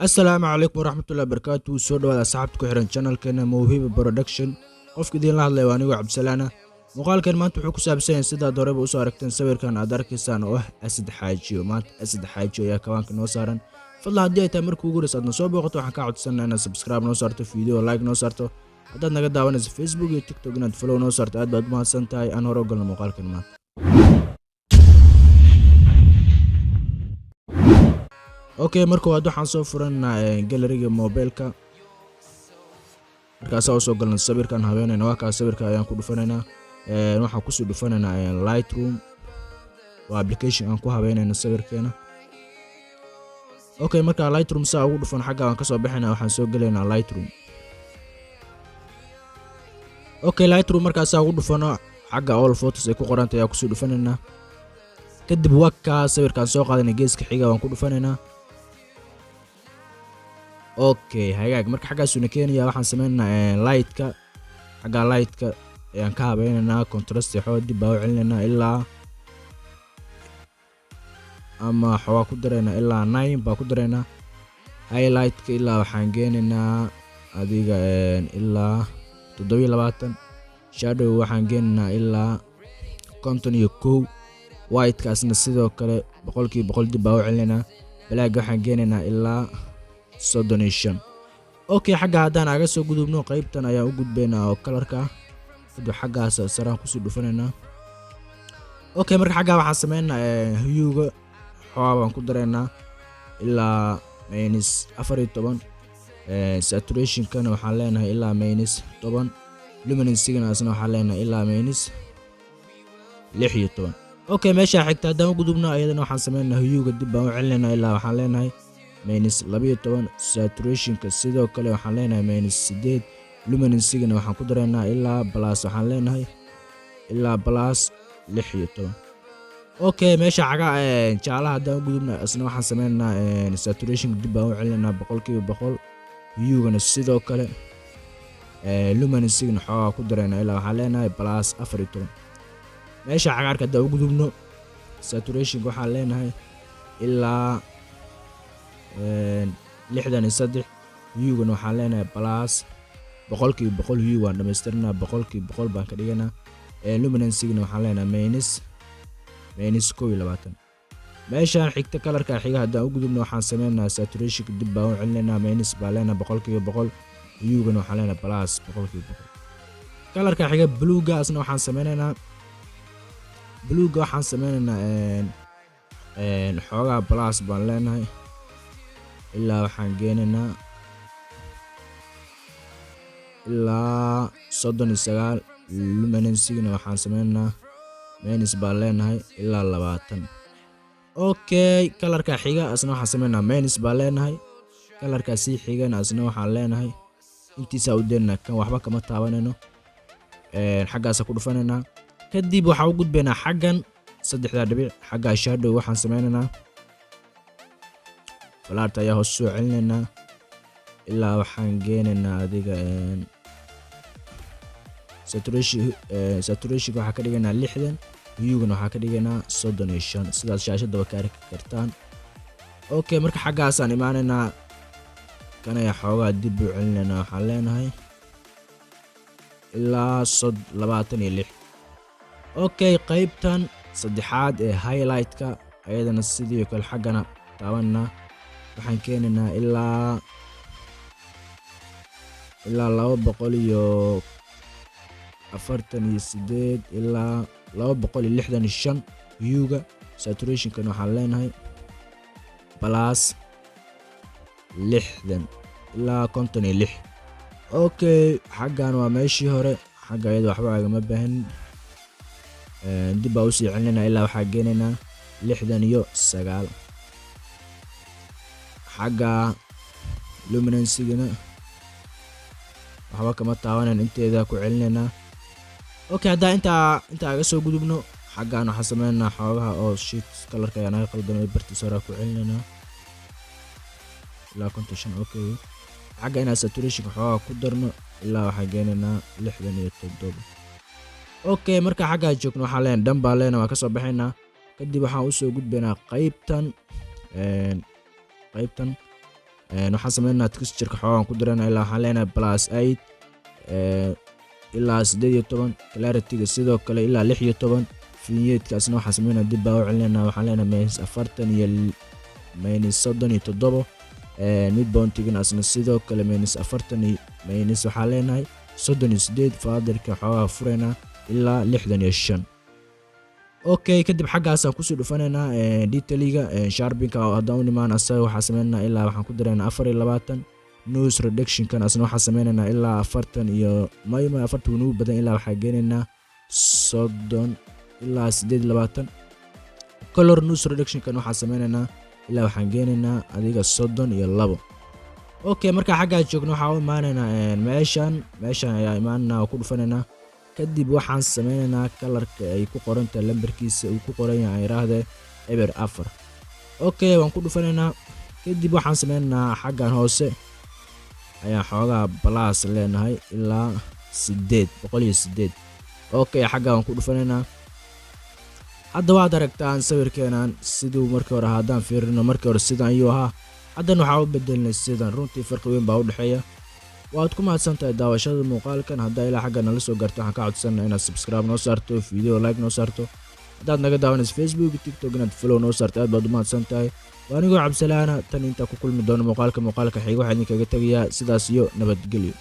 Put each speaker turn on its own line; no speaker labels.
Asalaamu calaykum waraxmatullahi wabarakaatu. Soo dhawaada asxaabta ku xiran channelkeena Mawhiba Production. Qofka idiinla hadlaya waa anigoo Cabdisalaana. Muuqaalkan maanta wuxuu ku saabsan yahay, sidaad horeba usoo aragteen, sawirkan aad arkaysaan oo ah Asad Xaajiyo. Maanta Asad Xaajiyo ayaa kawaanka noo saaran. Fadlan, haddii ay tahay markii ugu horeysa aad na soo booqato, waxaan kaa codsanaa inaad subscribe noo saarto, video like noo saarto. Haddaad naga daawanayso Facebook iyo TikTok, inaad follow noo saarto. Aad baad u mahadsan tahay. Aan hore u galno muuqaalkan maanta. Okay, marka waad waxaan soo furanaa galleryga mobilka. Markaasaa usoo galna sawirkan habeenayna, waa kaas. Sawirka ayaan ku dhufanaynaa. Waxaan kusii dhufanaynaa Lightroom, waa application aan ku habeynayno sawirkeena. Okay, marka Lightroom saa ugu dhufan, xagga waan kasoo baxaynaa, waxaan soo gelaynaa Lightroom. Okay, Lightroom markaasaa ugu dhufano, xagga "all photos" ay ku qoranta ayaa kusii dhufanaynaa. Kadib wakaa sawirkaan soo qaadanay, geeska xiga waan ku dhufanaynaa. Okay, hagaag. Marka xaggaasuna keenaya, waxaan sameynaynaa lightka. Xagga lightka ayaan ka habeynaynaa. Contrast xoo dib baa u celinaynaa ilaa ama xoogaa ku daraynaa, ilaa 9 baa ku daraynaa. Highlightka ilaa waxaan geenaynaa adiga ilaa 27. Shadow waxaan geenaynaa ilaa 51. Whitekaasna sidoo kale 100% dib baa u celinaynaa. Black waxaan geenaynaa ilaa 35. Okay, xagga haddaan aga soo gudubno, qaybtan ayaan u gudbaynaa oo colorka ah. Kadib xaggaas saraan kusii dhufanaynaa. Okay, marka xaggaa waxaan sameynaa huega xoogaa baan ku daraynaa ilaa -14. Saturationkana waxaan leenahay ilaa -10. Luminancegana asna waxaan leenahay ilaa -16. Okay, meeshaa xigta haddaan u gudubno, ayadana waxaan sameynaa huega dib baan u celinaynaa, ilaa waxaan leenahay -12. Saturationka sidoo kale waxaan leenahay -8. Luminancegana waxaan ku daraynaa ilaa plus, waxaan leenahay ilaa +16. Okay, meesha caga jaalaha haddaan u gudubna, isna waxaan sameynaynaa saturationka dib baan u celinaynaa 100%. Huegana sidoo kale, luminancegana xoogaa ku daraynaa, ilaa waxaan leenahay +14. Meesha cagaarka haddaan u gudubno, saturationka waxaan leenahay ilaa 63. Huegana waxaan leenahay +100%. Hue waan dhamaystirnaa, 100% baan ka dhiganaa. Luminancegana waxaan leenahay -21. Meeshaan xigta, colorka xiga haddaan u gudubno, waxaan sameynaynaa saturationka dib baan u celinaynaa, minus baan leenahay 100%. Huegana waxaan leenahay +100%. Colorka xiga bluega, asna waxaan sameynaynaa bluega, waxaan sameynaynaa xoogaa plus baan leenahay, ilaa waxaan geenaynaa ilaa 39. Luminancegana waxaan sameynaynaa minus baan leenahay ilaa 20. Okay, colorka xiga asna waxaan sameynaa minus baan leenahay. Colorka sii xigana asna waxaan leenahay intiisaa u deynaa, kan waxba kama taabanayno, xaggaasa ku dhufanaynaa. Kadib waxaan u gudbaynaa xaggan saddexdaa dhibic, xagga shadow. Waxaan sameynaynaa falaarta ayaa hoos soo celinaynaa, ilaa waxaan geenaynaa adiga saturationka waxaa ka dhigaynaa 60, huegana waxaa ka dhigaynaa 35, sidaad shaashadaba ka arki kartaan. Okay, marka xaggaasaan imaanaynaa, kan ayaa xoogaa dib u celinaynaa, waxaan leenahay ilaa 26. Okay, qaybtan saddexaad ee highlight-ka ayadana sidii kale xaggana taabanaa, waxaan keenaynaa ilaa 248 ilaa 265 huega. Saturationkan waxaan leenahay +60 ilaa 56. Okay, xaggan waa meeshii hore. Xagga iyada waxba agama baahanin, dib baa usii celinayna, ilaa waxaa geenaynaa 69. Xagga luminancegana waxba kama taabanan, inteeda ku celinaynaa. Okay, haddaa intaa aga soo gudubno, xaggan waxaan sameynaynaa xoogaha oo shit, colorka ayaa naga qaldamay. Bartiisa horaa ku celinaynaa ilaa 55. Okay, xagga inaan saturationka xoogaa ku darno, ilaa waxaan geenaynaa 67. Okay, marka xaggaa joogno, waxaan leenahay dhan baa leenahay, waan kasoo baxaynaa. Kadib waxaan usoo gudbaynaa qaybtan. Waxaan sameynaynaa textureka xoogaan ku daraynaa, ilaa waxaan leenahay +8 ilaa 18. Clarityga sidoo kale ilaa 16. Vignetteskaasna waxaan sameynaa dib baa u celinaynaa, waxaan leenahay -40 iyo -37. Midpointigana asna sidoo kale -40 iyo minus waxaan leenahay 38. Featherka xoogaa furaynaa ilaa 65. Okay, kadib xaggaasaan kusii dhufanaynaa detailiga. Sharpenka haddaan u nimaan, asaga waxaa sameynaynaa ilaa waxaan ku daraynaa 24. Noise reductionkan asna waxaa sameynaynaa ilaa 40 iyo may 40 wuu badan, ilaa waxaa geenaynaa 30 ilaa 28. Color noise reductionkan waxaa sameynaynaa ilaa waxaan geenaynaa adiga 32. Okay, marka xaggaa joogno waxaa u imaanaynaa meeshan ayaa imaanaynaa oo ku dhufanaynaa. Kadib waxaan sameynaynaa colorka ay ku qoran tahay lambarkiisa uu ku qoran yahay, aan yiraahdee 04. Okay, waan ku dhufanaynaa. Kadib waxaan sameynaynaa xaggan hoose ayaan xoogaa plus leenahay ilaa 808. Okay, xagga waan ku dhufanaynaa. Hadda waad aragtaan sawirkeenan siduu markii hore ahaa. Haddaan fiirino, markii hore sidan ayuu ahaa, haddana waxaa u bedelnay sidan. Runtii farqi weyn baa u dhexeeya. Waad ku mahadsan tahay daawashada muuqaalkan. Haddaa ilaa xagga nala soo garto, waxaan ka codsanaa inaad subscribe noo saarto, video like noo saarto. Haddaad naga daawanayso Facebook, TikTok, inaad follow noo saarto. Aad baad u mahadsan tahay. Waa anigoo Cabsalaana. Tan intaa ku kulmi doono muuqaalka xiga, waxaa idinkaga tegayaa sidaas iyo nabadgelyo.